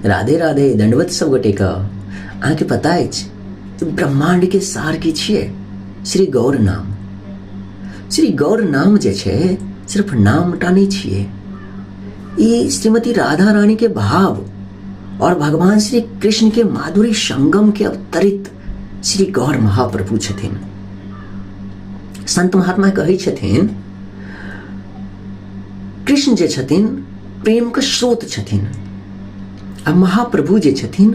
राधे राधे, दंडवत सब गोटे के। अहाँके पता अछि ब्रह्मांड के सार की छियै? श्री गौर नाम। श्री गौर नाम जे छै सिर्फ नामटा नहि छियै, ई श्रीमती राधा रानी के भाव और भगवान श्री कृष्ण के माधुरी संगम के अवतरित श्री गौर महाप्रभु छथिन। संत महात्मा कहै छथिन कृष्ण जे छथिन प्रेम के स्रोत छथिन आ महाप्रभु जे छथिन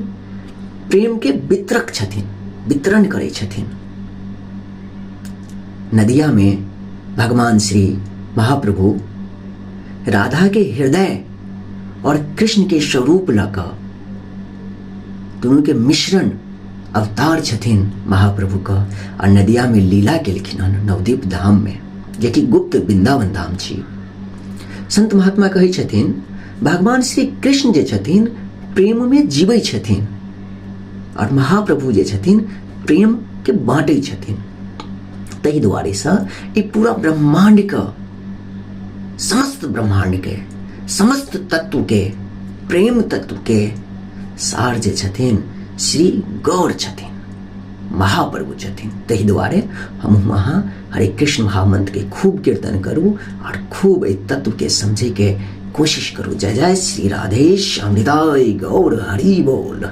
प्रेम के वितरक छथिन, वितरण करै छथिन। नदिया में भगवान श्री महाप्रभु राधा के हृदय और कृष्ण के स्वरूप लऽ कऽ दुनू के मिश्रण अवतार छथिन महाप्रभु का आ नदिया में लीला केलखिन हन नवदीप धाम में, जेकि गुप्त वृंदावन धाम छी। संत महात्मा कहै छथिन भगवान श्री कृष्ण जे छथिन प्रेम में जीबै छथिन और महाप्रभु जे छथिन प्रेम के बांटै छथिन। ताहि दुआरे से ई पूरा ब्रह्मांड के, समस्त ब्रह्मांड के, समस्त तत्व के, प्रेम तत्व के सार जे छथिन श्री गौर छथिन, महाप्रभु छथिन। ताहि दुआरे हम अहाँ हरे कृष्ण महामंत्र के खूब कीर्तन करू और खूब एहि तत्व के समझे के कोशिश करू। जय जय श्री राधे श्याम, हृदय गौर हरि बोल।